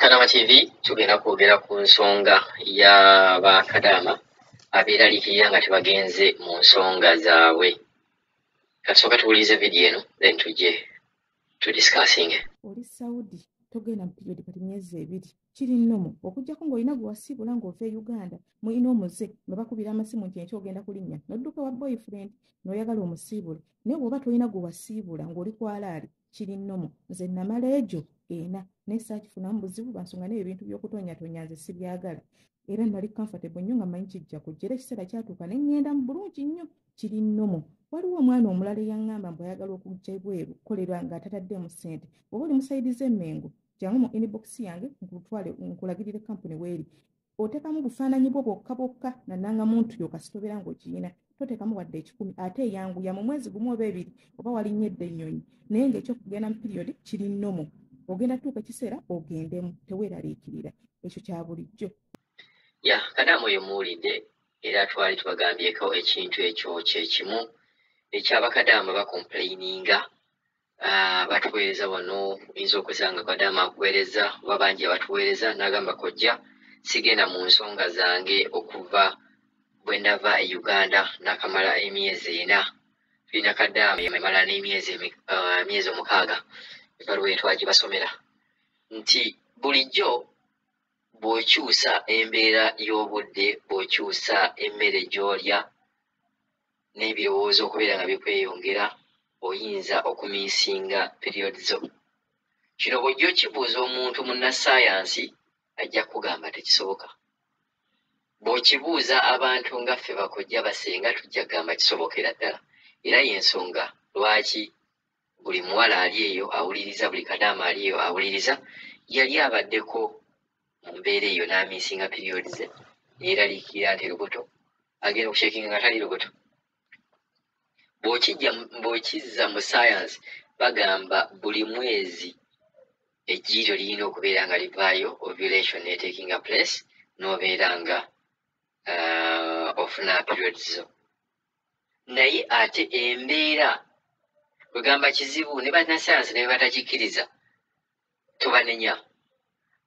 Kadama TV tugenda kwogera ku nsonga y'abakadaama abeeraliikirira nga tebagenze mu nsonga zaabwe. Katusooka tuwulirize vidiyo eno, then tujje tudiscussinge. Oli Saudi, togenda mu period kati myezi 2, kiri normal, okuggyako ng'olina gwe wasiibula ng'ova e Uganda, mulina omuze nga bakubira amasimu nti enkya ogenda kulinnya n'odduka wa boyfriend n'oyagala omusiibule. Naye bw'oba tolina gwe wasiibula ng'oli kwalaali, kiri normal. Nze namala egyo 4 naye saakifunamu buzibu bansonga, naye ebintu by'okutonyatonya nze sibyagala, era nali comfortable nnyo nga mmanyi kijja kujja, era ekiseera kyatuuka ne ŋŋenda mu bulungi nnyo. Kiri normal. Waliwo omwana omulala eyaŋŋamba mbu ayagala okujja ebweru kukolerwa nga tataddeemu ssente. Oba oli mu side z'Emmengo, jangu mu inbox yange nkutwale nkulagirire kampuni weeri. Oteekamu bufaananyi bwo bwokka bwokka nananga muntu yo, kasita obeera ng'okiyina, toteekamu wadde 100, ate eyanguya mu mwezi 1 oba 2 oba walinnyedde ennyonyi. Naye ng'ekyokugenda mu period kiri normal, ogenda tuuka ekiseera ogendemu, teweeraliikirira, ekyo kya bulijjo. Ya kadaama oyo muwulidde, era twali tubagambyeko ekintu ekyo kyekimu ekyabakadaama bacomplaininga. Batuweereza wano, oyinza okusanga kadaama akuweereza oba bangi abatuweereza n'agamba, "Kojja, sigenda mu nsonga zange okuva bwe nava e Uganda, nakamala emyezi 4." Tulina kadaama yamala n'emyezi 6, ebbaluwa etwagibasomera nti bulijjo bw'okyusa embeera y'obudde, bw'okyusa emmere gy'olya n'ebirowoozo okubeera nga bikweyongera, oyinza okumissinga period zo. Kino bw'ojja okibuuza omuntu munnassaayansi, ajja kugamba tekisoboka. Bw'okibuuza abantu nga ffe bakojja basenga, tujja kugamba kisobokera ddala. Era y'ensonga lwaki buli muwala ali eyo awuliriza, buli kadaama ali eyo awuliriza, yali abaddeko mu mbeera eyo n'amissinga period ze, neeraliikirira nti lubuto, agenda okucheckinga nga tali lubuto. Bw'okizza mu science, bagamba buli mwezi eggiiryo lirina okubeera nga livaayo, ovulation netakinga place, n'obeera nga ofuna periods zo. Naye ate embeera kwegamba kizibu, ne bannasayansi ne batakikkiriza, tobanenya,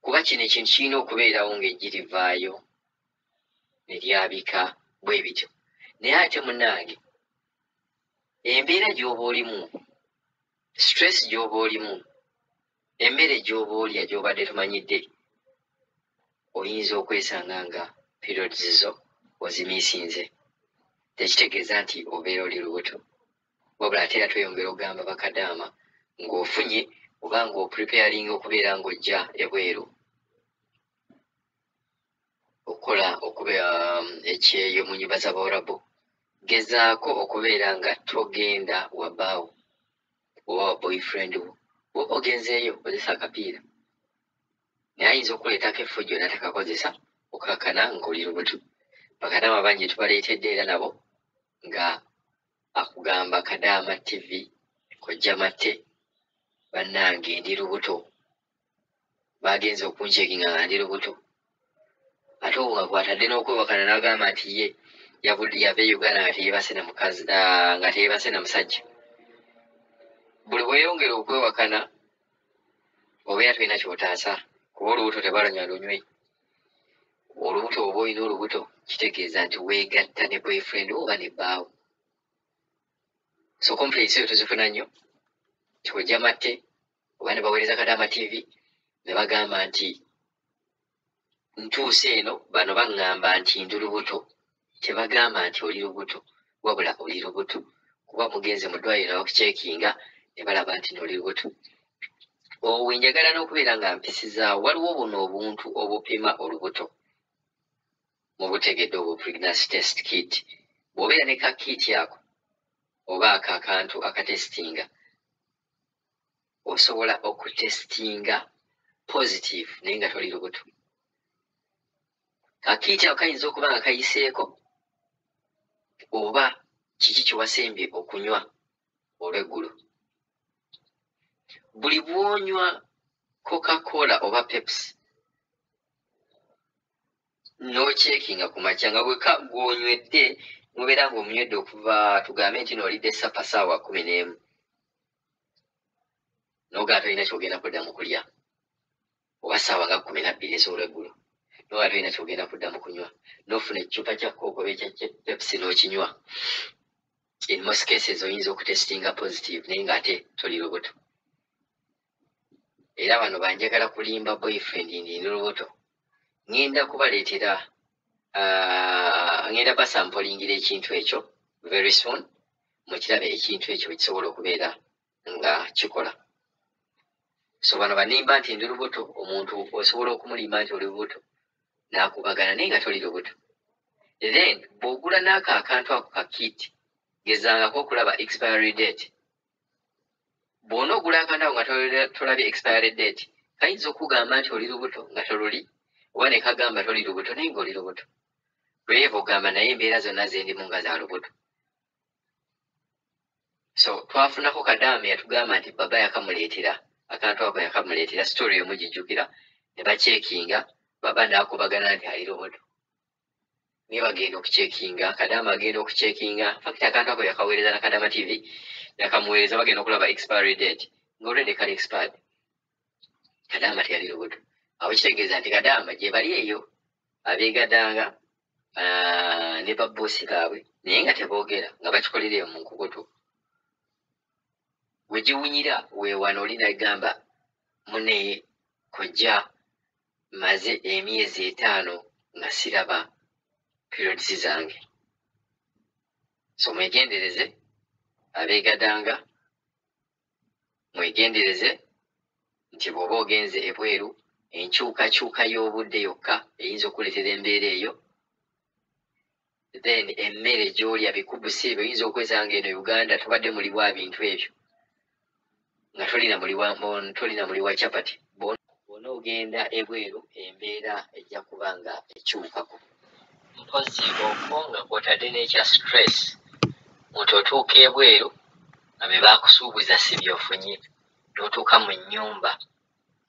kuba kino ekintu kirina okubeerawo ng'eggi livaayo ne lyabika bwe bityo. Naye ate munnange, embeera gy'oba olimu, stress gy'oba olimu, emmere gy'oba olya gy'obadde tomanyidde, oyinza okwesanga nga periods zo ozimissinze. Tekitegeeza nti obeera oli lubuto. Wabula ate era tweyongera okugamba bakadaama, ng'ofunye oba ng'opreparinga okubeera ng'ojja ebweru okukola okuba ekyeyo mu nyumba z'Abawarabu, gezaako okubeera nga togenda wabaawo oba wa boyfriend wo. Bw'oba ogenzeeyo, kozesa akapiira, naye ayinza okuleetako effujjo n'atakakozesa, okakana ng'oli lubuto. Bakadaama bangi tubaleetedde era nabo nga akugamba, "Kadaama TV, Kojja Matte, bannange ndi lubuto, bagenze okuncheckinga nga ndi lubuto." Ate obwo nga kwatadde n'okwewakana n'agamba nti ye yavudde yava e Uganda nga teyeebase na mukazi, nga teyeebase na musajja. Buli bweyongera okwewakana, obeera tolina ky'otaasa, kuba olubuto tebalunywa lunywe. Olubuto, oba olina olubuto, kitegeeza nti weegatta ne boyfriend oba ne bbaawo. So complaints eyo tuzifuna nnyo nti Kojja Matte oba ne baweereza Kadaama TV ne bagamba nti ntuuse eno, bano baŋŋamba nti ndi lubuto. Tebagamba nti oli lubuto, wabula oli lubuto kuba mugenze mu ddwaliro ne bakucheckinga ne balaba nti noli lubuto. Owo njagala n'okubeera nga mpisizaawo, waliwo buno obuntu obupima olubuto, mubutegedde, obwo pregnancy test kit. Bw'obeera ne ka kit ako oba ako akantu akatestinga, osobola okutestinga positive naye nga toli lubuto. Ka kit ako kayinza okuba nga kayiseeko oba kiki kyewasembye okunywa olweggulo. Buli bw'onywa Coca-Cola oba Pepsi n'ocheckinga ku makya nga bweka gw'onywedde, mubeera ng'omunywedde okuva tugambe nti noolidde supper saawa 11, n'ogaa tolina kyogenda kuddamu kulya oba Oba ssaawa nga 12 ez'olweggulo, noba tolina kyogenda kuddamu kunywa, n'ofuna ekicupa kya Coke oba ekya Pepsi n'okinywa, in most cases oyinza okutestinga positive, naye ng'ate toli lubuto. Era bano banjagala kulimba boyfriend ndi ndi lubuto. Ŋŋenda kubaleetera, ŋŋenda basampolingira ekintu ekyo very soon, mukirabe ekintu ekyo bwe kisobola okubeera nga kikola. So bano banimba nti ndi lubuto. Omuntu osobola okumulimba nti oli lubuto n'akubagana, naye nga toli lubuto. Then bw'ogula n'ako akantu ako ka kit, gezangako okulaba expiry date. Bw'onoogula akantu ako nga tolabye expiry date, kayinza okugamba nti oli lubuto nga toluli, oba ne kagamba toli lubuto naye ng'oli lubuto. Lweyeeva ogamba, naye embeera zonna zendimu nga za lubuto. So twafunako kadaama yatugamba nti baba yakamuleetera akantu ako, yakamuleetera story emugijjukira, ne bacheckinga, baba n'akubagana nti ali lubuto. Naye bagenda okucheckinga, kadaama agenda okucheckinga, fact akantu ako yakaweereza na Kadama TV nakamuweereza, bagenda okulaba expiry date nga already kali expired. Kadaama teyali lubuto. Awo kitegeeza nti kadaama gye bali eyo abeegadanga ne baboosi baabwe, naye nga teboogera, nga bakikolera eyo mu nkukutu. We giwunyira weewano oli nagamba mune, "Kojja, maze emyezi 5 nga siraba periods zange." So mwegendereze abeegadanga, mwegendereze nti bw'oba ogenze ebweru, enkyukakyuka y'obudde yokka eyinza okuleetera embeera eyo. Then emmere gy'olya, bikubusi ebyo, oyinza okwesanga eno Uganda tobadde muli wa bintu ebyo, nga tolina muli wa chapati. Bw'onoogenda ebweru, embeera ejja kuba nga ekyukako. Mpozi okwo nga kw'otadde n'ekya stress, nti otuuka ebweru nga be baakusuubuza si by'ofunye, n'otuuka mu nnyumba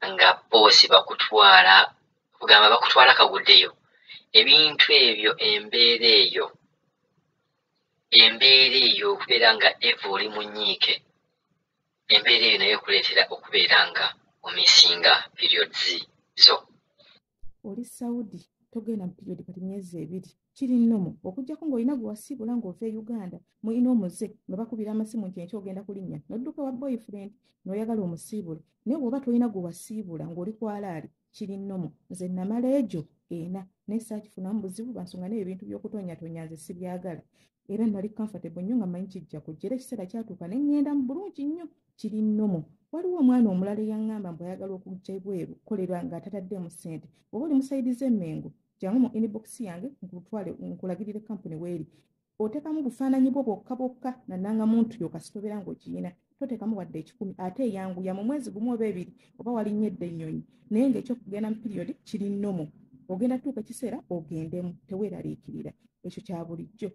nga boosi bakutwala, kugamba bakutwala kaguddeyo. Ebintu ebyo, embeera eyo okubeera nga eva oli mu nnyiike, embeera eyo nayo ekuleetera okubeera nga omissinga periods zo. Oli Saudi, togenda mu period kati myezi 2, kiri normal, okuggyako ng'olina gwe wasiibula ng'ova e Uganda. Mulina omuze nga bakubira amasimu nti enkya ogenda kulinnya, n'odduka wa boyfriend n'oyagala omusiibule. Naye bw'oba tolina gwe wasiibula ng'oli kwalaali, kiri normal. Nze namala egyo 4, naye saakifunamu buzibu bansonga naye ebintu by'okutonnyatonya nze sibyagala. Era nali comfortable nnyo nga mmanyi kijja kujja, era ekiseera kyatuuka ne ŋŋenda mu bulungi nnyo. Kiri normal. Waliwo omwana omulala eyaŋŋamba mbu ayagala okujja ebweru kukolerwa nga tataddeemu ssente. Oba oli mu side z'Emmengo, jangu mu inbox yange nkutwale nkulagirire kampuni weeri. Oteekamu bufaananyi bwo bwokka bwokka nananga muntu yo, kasita obeera ng'okiyina, toteekamu wadde 100, ate eyanguya mu mwezi 1 oba 2 oba walinnyedde ennyonyi. Naye ng'ekyokugenda mu period kiri normal. Ogenda tuuka ekiseera ogendemu, teweeraliikirira, ekyo kya bulijjo.